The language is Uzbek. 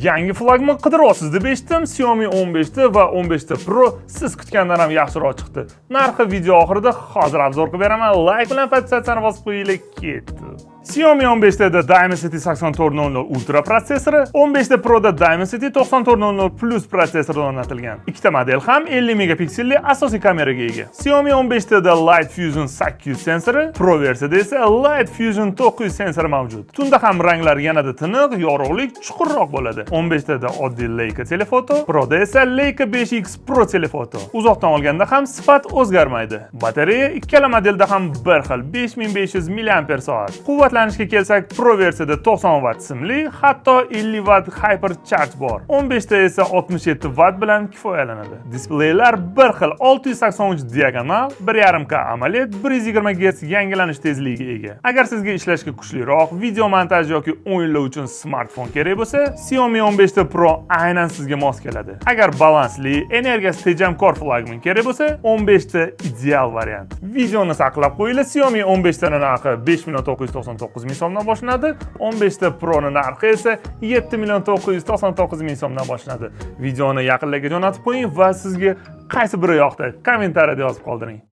Yangi flagman qidiryapsiz deb eshitdim. Xiaomi 15T va 15T Pro siz kutgandan ham yaxshiroq chiqdi. Narxi video oxirida, hozir обзор qilib beraman. Like bilan подписаться bosib qo'yinglar, ketdi. Xiaomi 15Tda Dimensity 8400 Ultra protsessori, 15T Proda Dimensity 9400 Plus protsessori o'rnatilgan. Ikkita model ham 50 megapikselli asosiy kameraga ega. Xiaomi 15Tda Light Fusion 800 sensori, Pro versiyada esa Light Fusion 900 sensori mavjud. Tunda ham ranglar yanada tiniq, yorug'lik chuqurroq bo'ladi. 15Tda oddiy Leica telefoto, Proda esa Leica 5X Pro telefoto. Uzoqdan olganda ham sifat o'zgarmaydi. Batareya ikkala modelda ham bir xil, 5500 mAh. Quvvatlanishga kelsak, Pro versiyada 90 Watt simli, hatto 50 Watt Hyper Charge bor. 15 ta esa 67 Watt bilan kifoyalanadi. Displeylar bir xil, 683 diagonal, 1.5K AMOLED, 120 Hz yangilanish tezligiga ega. Agar sizga ishlashga kuchliroq, video montaj yoki o'yinlar uchun smartfon kerak bo'lsa, Xiaomi 15 T Pro aynan sizga mos keladi. Agar balansli, energiyasi tejamkor flagman kerak bo'lsa, 15 T ideal variant. Videoni saqlab qo'yinglar, Xiaomi 15 T narxi 5 million 999 ming so'mdan boshlanadi, 15 T Pro narxi esa 7 million 999 ming so'mdan boshlanadi. Videoni yaqinlarga jo'natib qo'ying va sizga qaysi biri yoqdi? Kommentariyada yozib qoldiring.